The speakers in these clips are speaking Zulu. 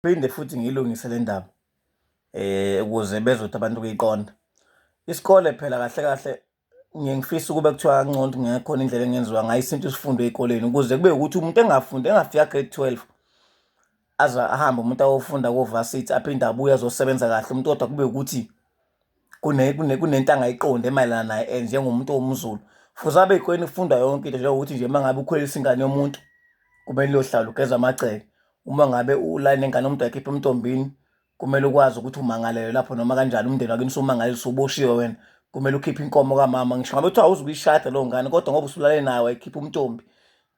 Phinde futhi ngiyilungise le ndaba ukuze bezothi abantu kuyiqonda. Isikole phela kahle kahle ngiye ngifise ukube kuthiwa kangcono ukuthi kungakhona indlela engenziwa ngayo isintu sifundwe ey'koleni ukuze kube ukuthi umuntu engafundi engafika grade 12 aze ahambe umuntu ayofunda ko-varsity aphinde abuye azosebenza kahle umuntu kodwa kube ukuthi kunento angayiqondi emayelana naye njengomuntu owumZulu. Fuze abe ey'koleni kufundwa yonke into njengokuthi nje uma ngabe ukhulelisa ingane yomuntu kumele uyohlala ugeze amagceke. Uma ngabe ulale nengane yomuntu wayikhipha emntombini kumele ukwazi ukuthi umangalelwe lapho noma kanjani umndeni wakini usumangalele usuboshiwe wena. Kumele ukhiphe inkomo kamama ngisho ngabe kuthiwa awuzukuyishada leyo ngane kodwa ngoba usulale nayo wayikhipha umntombi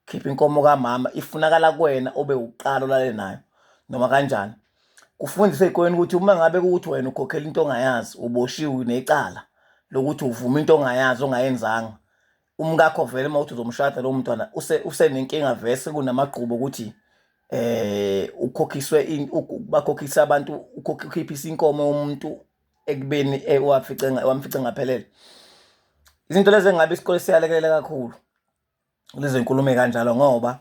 khipha inkomo kamama ifunakala kuwena obe uqala ulale nayo noma kanjani. Kufundiswe ey'koleni ukuthi uma ngabe kuwukuthi wena ukhokhela into ongayazi uboshiwe unecala lokuthi uvuma into ongayazi ongayenzanga. Umkakho vele uma uthi uzomshada lowo mntwana usenenkinga vese kunamagqubu okuthi ukhokhiswe bakhokhise abantu ukhiphisa inkomo yomuntu ekubeni wafice wamfice engaphelele. Izinto lezi engabe isikole siyalekelela kakhulu lezi nkulumo ey'kanjalo ngoba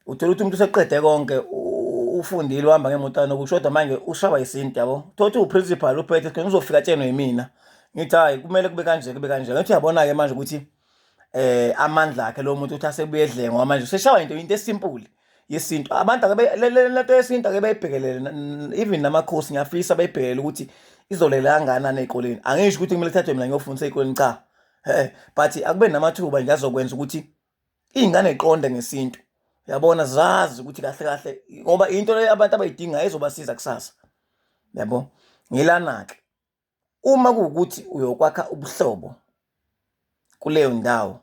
uthola ukuthi umuntu useqede konke ufundile uhamba ngemoto kanokusho kodwa manje ushawa isintu yabo. Uthole ukuthi uwu-principal uphethe esikoleni uzofika atshenwe yimina ngithi hhayi kumele kube kanje kube kanje. Ngithi uyabona-ke manje ukuthi amandla akhe lo muntu ukuthi asebuye edleke ngoba manje useshawa into into esimpuli yesintu. Abantu ake le nto yesintu ake bayibhekelele even namakhosi ngiyafisa bayibhekelele ukuthi izolela kangakanani ey'koleni. Angisho ukuthi kumele kuthathwe mina ngiyofundisa ey'koleni cha, but akube namathuba nje azokwenza ukuthi iy'ngane y'qonde ngesintu. Uyabona zazi ukuthi kahle kahle ngoba into le abantu abayidingayo ezobasiza kusasa, yabo. Ngilana-ke uma kuwukuthi uyokwakha ubuhlobo kuleyo ndawo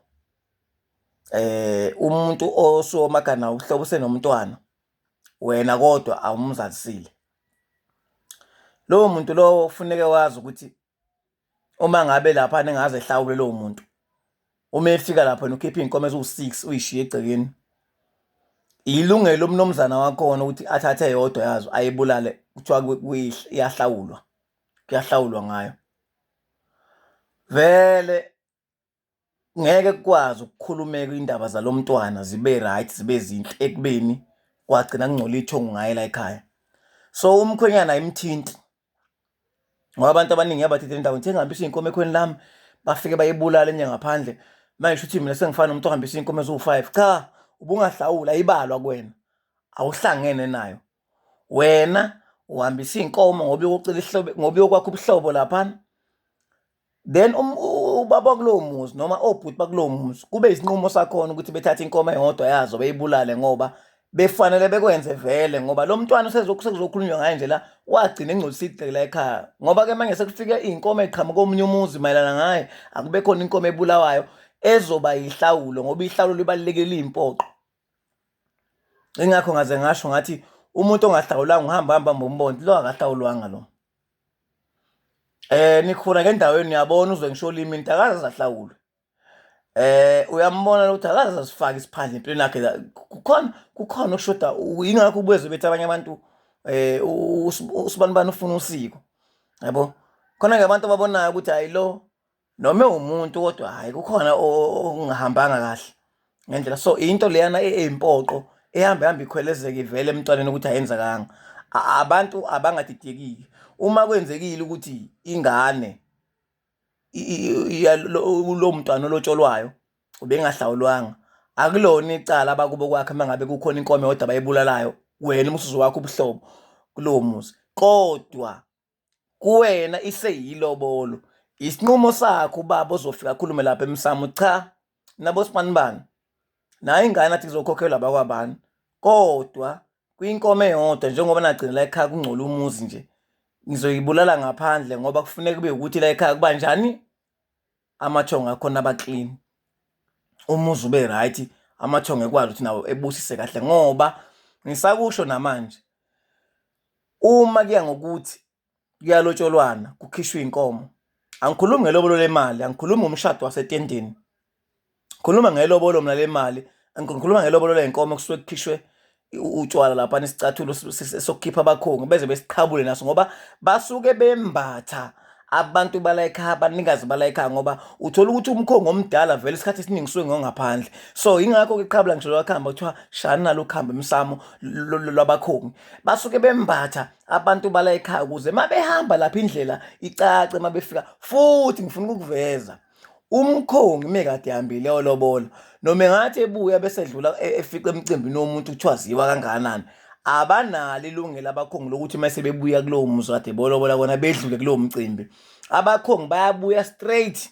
umuntu osuke naye ubuhlobo usenomntwana wena kodwa awumzalisile, lowo muntu lowo kufuneke wazi ukuthi uma ngabe laphana engaze ehlawule lowo muntu uma efika lapho wena ukhipha iy'nkomo eziwu-six uyishiye egcekeni, ilungelo lomnumzana wakhona ukuthi athathe eyodwa yazo ayibulale kuthiwa iyahlawulwa, kuyahlawulwa ngayo. Vele ngeke kukwazi ukukhulumeka iy'ndaba zalo mntwana zibe right zibe zinhle ekubeni kwagcina kungcola ithongo ngaye la ekhaya. So umkhwenyana ayimthinti ngoba abantu abaningi yabathethe indaba ngithe ngihambisa iy'nkomo ekhweni lami bafike bayibulala enye ngaphandle manje shuthi mina sengifana nomuntu ohambisa iy'nkomo eziwu-five. Cha, ubungahlawuli ayibalwa kuwena, awuhlangene nayo. Wena uhambisa iy'nkomo ngoba uyocela ihlobo ngoba uyokwakha ubuhlobo laphana then ubaba wakulowo muzi noma obhuti bakulowo muzi kube isinqumo sakhona ukuthi bethathe inkomo eyodwa yazo beyibulale ngoba befanele bekwenze vele ngoba lo mntwana sekuzokhulunywa ngaye nje la wagcina engcolisa igceke la ekhaya ngoba-ke manje sekufike iy'nkomo ey'qhamuka komunye umuzi mayelana ngaye akube khona inkomo ebulawayo ezoba yihlawulo ngoba ihlawulo libalulekile liyimpoqo. Ingakho ngaze ngasho ngathi umuntu ongahlawulanga uhamba hamba mbombonto lo akahlawulwanga lo. Nikhula ngendaweni uyabona uzwe ngisho olimi into akaze ahlawulwe. Uyambona ukuthi akaze asifake isiphandla empilweni yakhe kukhona kukhona okushoda ingakho ubezwe bethi abanye abantu usibanibani ufuna usiko yabo. Khona-ke abantu ababonayo ukuthi hhayi lo noma ewumuntu kodwa hhayi kukhona okungahambanga kahle ngendlela. So into leyana eyimpoqo ehamba ihamba ikhwelezeke ivele emntwaneni ukuthi ayenzakanga. Abantu abangadidekile uma kwenzekile ukuthi ingane lowo mntwana olotsholwayo ubengahlawulwanga akulona icala abakubo kwakhe uma ngabe kukhona inkomo eyodwa abayibulalayo wena uma usuzowakha ubuhlobo kulowo muzi kodwa kuwena iseyilobolo isinqumo sakho ubaba ozofika akhulume lapha emsamo cha nabo sibanibani nayo ingane athi izokhokhelwa abakwabani kodwa kwinkomo eyodwa njengoba nagcina la ekhaya kungcola umuzi nje ngizoyibulala ngaphandle ngoba kufuneka kube ukuthi la ekhaya kuba njani amathongo akhona aba-clean umuzi ube right amathongo ekwazi ukuthi nawo ebusise kahle ngoba ngisakusho namanje uma kuya ngokuthi kuyalotsholwana kukhishwe inkomo angikhulumi ngelobolo lemali angikhulumi ngomshado wasetendeni khuluma ngelobolo mina lemali ngikhuluma ngelobolo ley'nkomo kusuke kukhishwe utshwala lapha nesicathulo sokukhipha abakhongi beze besiqhabule naso ngoba basuke bembatha. Abantu bala ekhaya, abanikazi bala ekhaya, ngoba uthola ukuthi umkhongi omdala vele isikhathi esiningi usuke ngongaphandle. So yingakho-ke iqhabula ngisho lwakuhamba kuthiwa shani nalo kuhamba emsamo lwabakhongi. Basuke bembatha abantu bala ekhaya ukuze uma behamba lapha indlela icace uma befika. Futhi ngifuna ukukuveza, umkhongi mekade ehambile eyolobola noma engathi ebuya bese edlula efica emcimbini womuntu kuthiwa ziwa kangakanani, abanalo ilungelo abakhongi lokuthi uma sebebuya kulowo muzi kade bolobola kona bedlule kulowo mcimbi. Abakhongi bayabuya straight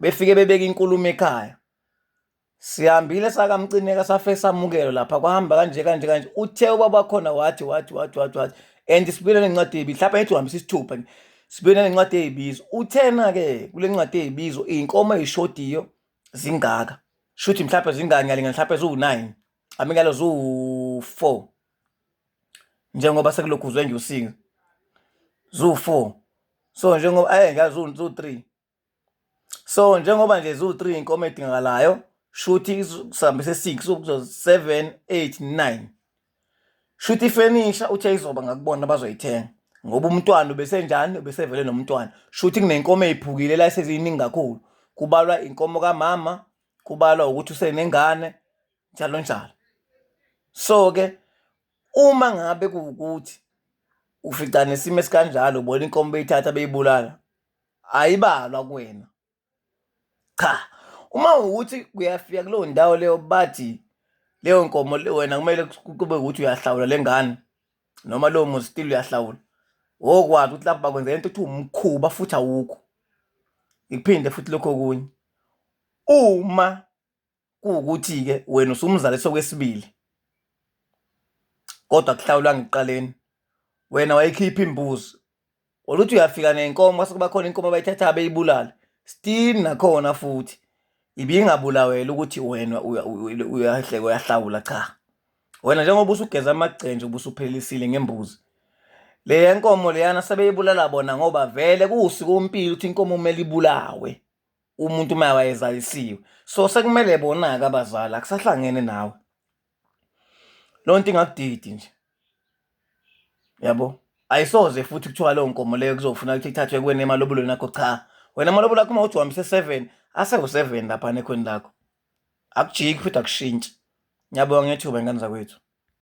befike bebeke inkulumo ekhaya. Sihambile sakamcineka safe samukelwa lapha kwahamba kanje kanje kanje. Uthe ubaba khona wathi wathi wathi wathi wathi and sibuyele nencwadi eyibizo mhlawumbe ngithi uhambisa isithupha nje sibuyele nencwadi eyibizo. Uthena-ke kule ncwadi eyibizo iy'nkomo ey'shodiyo zingaka shuthi mhlawumbe zingaka ngiyalingana mhlawumbe ziwu-nine amikalo ziwu-four njengoba sekulokhu uzwe nje usinga ziwu-four so njengoba ngazi ziwu-three. So njengoba nje ziwu-three inkomo edingakalayo shuthi sihambise six kuzo seven eight nine shuthi ifenisha uthe izoba ngakubona bazoyithenga ngoba umntwana ubesenjani ubesevele nomntwana shuthi kunenkomo eyiphukile la seziyiningi kakhulu kubalwa inkomo kamama kubalwa ukuthi usenengane njalo njalo. So ke uma ngabe kuwukuthi ufica nesimo esikanjalo ubona inkomo beyithatha beyibulala ayibalwa kuwena. Cha, uma ukuthi kuyafika kuleyo ndawo leyo bathi leyo nkomo wena kumele kube ukuthi uyahlawula le ngane noma lowo muzi still uyahlawula, wokwazi ukuthi lapho bakwenza into ekuthiwa umkhuba futhi awukho. Ngiphinde futhi lokhu okunye, uma kuwukuthi-ke wena usumzalisa okwesibili kodwa akuhlawulwanga ekuqaleni, wena wayikhipha imbuzi Oluthi uyafika nenkomo kwase kuba khona inkomo abayithatha beyibulale. Still nakhona futhi ibingabulawela ukuthi wena uyahleka uyahlawula cha. Wena njengoba usugeza amagcenje ubusuphelisile ngembuzi. Le nkomo leyana sebeyibulala bona ngoba vele kuwusikompilo ukuthi inkomo kumele ibulawe umuntu uma wayezalisiwe. So sekumele bona-ke abazali akusahlangene nawe. Loo nto ingakudidi nje. Yabo? Ayisoze futhi kuthiwa leyo nkomo leyo kuzofuna ukuthi ithathwe kuwena emalobolweni akho cha. Wena amalobolo akho uma uthi uhambise 7, asewu-7 laphana ekhweni lakho. Akujiki futhi akushintshi. Ngiyabonga ngethuba ngane zakwethu.